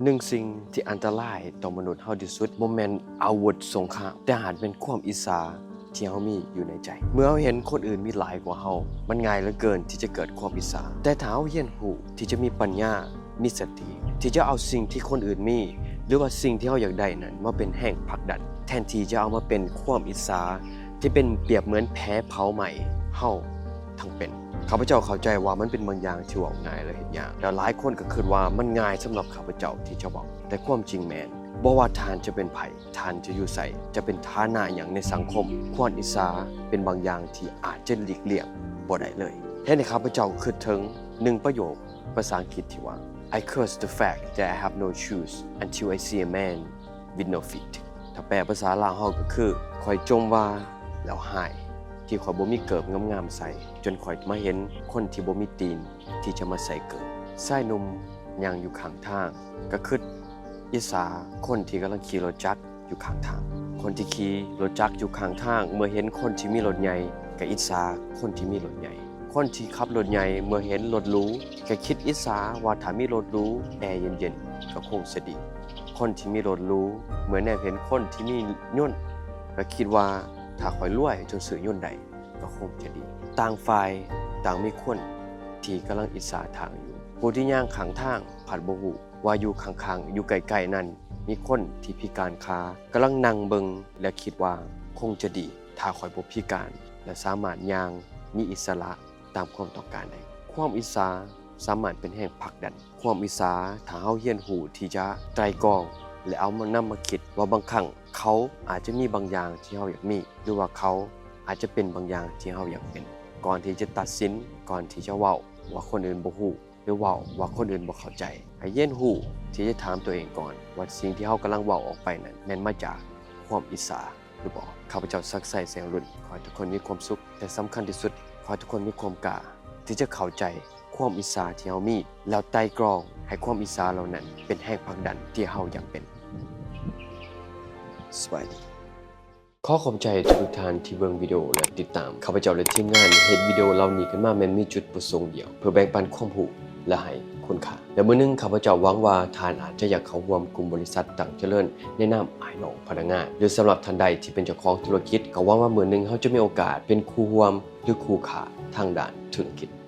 ໜຶ່ງສິ່ງທີ່ອັນຕະລາຍຕໍ່ມະນຸດເຮົາທີ່ສຸດ ບໍ່ແມ່ນອາວຸດສົງຄາມ, ແຕ່ອາດແມ່ນຄວາມອິດສາທີ່ເຮົາມີຢູ່ໃນໃຈ. ເມື່ອເຮົາເຫັນຄົນອື່ນມີຫຼາຍກວ່າເຮົາ, ມັນງ່າຍເຫຼືອເກີນທີ່ຈະເກີດຄວາມອິດສາ. ແຕ່ຖ້າເຮົາຮຽນຮູ້ທີ່ຈະມີປັນຍາ, ມີສະຕິ, ທີ່ຈະເອົາສິ່ງທີ່ຄົນອື່ນມີ ຫຼືວ່າສິ່ງທີ່ເຮົາຢາກໄດ້ນັ້ນມາເປັນແຮງຜັກດັນ ແທນທີ່ຈະເອົາມາເປັນຄວາມອິດສາ ທີ່ເປັນປຽບເໝືອນແຜເຜົາໄໝ້ເຮົາທັງເປັນ. ຂ້າພະເຈົ້າເຂົ້າໃຈວ່າມັນເປັນບາງຢ່າງທີ່ເວົ້າງ່າຍ ແລະ ເຮັດຍາກ, ແລະ ຫຼາຍຄົນກໍຄິດວ່າມັນງ່າຍສຳລັບຂ້າພະເຈົ້າທີ່ຈະເວົ້າ. ແຕ່ຄວາມຈິງແມ່ນ, ບໍ່ວ່າທ່ານຈະເປັນໃຜ, ທ່ານຈະຢູ່ໃສ, ຈະເປັນຖານະຫຍັງໃນສັງຄົມ, ຄວາມອິດສາເປັນບາງຢ່າງທີ່ອາດຈະຫຼີກລ່ຽງບໍ່ໄດ້ເລີຍ. ເຮັດໃຫ້ຂ້າພະເຈົ້າຄິດເຖິງໜຶ່ງປະໂຫຍກພາສາອັງກິດທີ່ວ່າ I curse the fact that I have no shoes until I see a man with no feet. ຖ້າແປເປັນພາສາລາວເຮົາກໍຄື ຂ້ອຍຈົ່ມວ່າແລ້ວຮ້າຍ ທີ່ຂ້ອຍບໍ່ມີເກີບງາມໆໃສ່ ຈົນຂ້ອຍມາເຫັນຄົນທີ່ບໍ່ມີຕີນທີ່ຈະມາໃສ່ເກີບ. ຊາຍໜຸ່ມຍ່າງຢູ່ຂ້າງທາງ ກໍຄິດອິດສາຄົນທີ່ກຳລັງຂີ່ລົດຈັກຢູ່ຂ້າງທາງ. ຄົນທີ່ຂີ່ລົດຈັກຢູ່ຂ້າງທາງ ເມື່ອເຫັນຄົນທີ່ມີລົດໃຫຍ່ ກໍອິດສາຄົນທີ່ມີລົດໃຫຍ່. ຄົນທີ່ຂັບລົດໃຫຍ່ເມື່ອເຫັນລົດຫຼູ ກໍຄິດອິດສາວ່າຖ້າມີລົດຫຼູ ແອເຢັນໆ ກໍຄົງຈະດີ. ຄົນທີ່ມີລົດຫຼູ ເມື່ອແນມເຫັນຄົນທີ່ມີຍົນ ກໍຄິດວ່າຖ້າຂ້ອຍລວຍຈົນຊື້ຍົນໄດ້ ກໍຄົງຈະດີ. ຕ່າງຝ່າຍຕ່າງມີຄົນທີ່ກຳລັງອິດສາທາງຢູ່. ຜູ້ທີ່ຍ່າງຂ້າງທາງພັດບໍ່ຮູ້ວ່າຢູ່ຂ້າງໆ ຢູ່ໃກ້ໆນັ້ນ ມີຄົນທີ່ພິການຂາ ກຳລັງນັ່ງເບິ່ງ ແລະ ຄິດວ່າຄົງຈະດີ ຖ້າຂ້ອຍບໍ່ພິການ ແລະ ສາມາດຍ່າງມີອິດສະຫຼະ ຕາມຄວາມຕ້ອງການໄດ້. ຄວາມອິດສາສາມາດເປັນແຮງຜັກດັນ. ຄວາມອິດສາ, ຖ້າເຮົາຮຽນຮູ້ທີ່ຈະໄຕຣອງ ແລະ ເອົາມານຳມາຄິດວ່າບາງຄັ້ງເຂົາອາດຈະມີບາງຢ່າງທີ່ເຮົາຢາກມີ ຫຼືວ່າເຂົາອາດຈະເປັນບາງຢ່າງທີ່ເຮົາຢາກເປັນ, ກ່ອນທີ່ຈະຕັດສິນ, ກ່ອນທີ່ຈະເວົ້າວ່າຄົນອື່ນບໍ່ຮູ້ ຫຼືເວົ້າວ່າຄົນອື່ນບໍ່ເຂົ້າໃຈ, ໃຫ້ຮຽນຮູ້ທີ່ຈະຖາມຕົວເອງກ່ອນວ່າສິ່ງທີ່ເຮົາກຳລັງເວົ້າອອກໄປນັ້ນ ແມ່ນມາຈາກຄວາມອິດສາ ຫຼືບໍ່? ຂ້າພະເຈົ້າ ສັກໄຊ ແສງລຸນ ຂໍໃຫ້ທຸກຄົນມີຄວາມສຸກ, ແຕ່ສຳຄັນທີ່ສຸດ ຂໍໃຫ້ທຸກຄົນມີຄວາມກ້າທີ່ຈະເຂົ້າໃຈຄວາມອິດສາທີ່ເຮົາມີ ແລ້ວໄຕ່ຕຣອງໃຫ້ຄວາມອິດສາເຫຼົ່ານັ້ນເປັນແຮງຜັກດັນທີ່ເຮົາຢາກເປັນ. ສະບາຍດີ. ຂໍຂອບໃຈທຸກໆທ່ານທີ່ເບິ່ງວິດີໂອ ແລະ ຕິດຕາມ. ຂ້າພະເຈົ້າ ແລະ ທີມງານເຮັດວິດີໂອເຫຼົ່ານີ້ຂຶ້ນມາແມ່ນມີຈຸດປະສົງດຽວ ເພື່ອແບ່ງປັນຄວາມຮູ້ ແລະ ໃຫ້ຄຸນຄ່າ. ແລະ ມື້ໜຶ່ງຂ້າພະເຈົ້າຫວັງວ່າທ່ານອາດຈະຢາກເຂົ້າຮ່ວມກຸ່ມບໍລິສັດຕັ້ງຈະເລີນໃນນາມອ້າຍນ້ອງພະນັກງານ ຫຼື ສຳລັບທ່ານໃດທີ່ເປັນເຈົ້າຂອງທຸລະກິດ ກໍຫວັງວ່າມື້ໜຶ່ງເຮົາຈະມີໂອກາດເປັນຄູ່ຮ່ວມ ຫຼື ຄູ່ຄ້າທາງດ້ານທຸລະກິດ.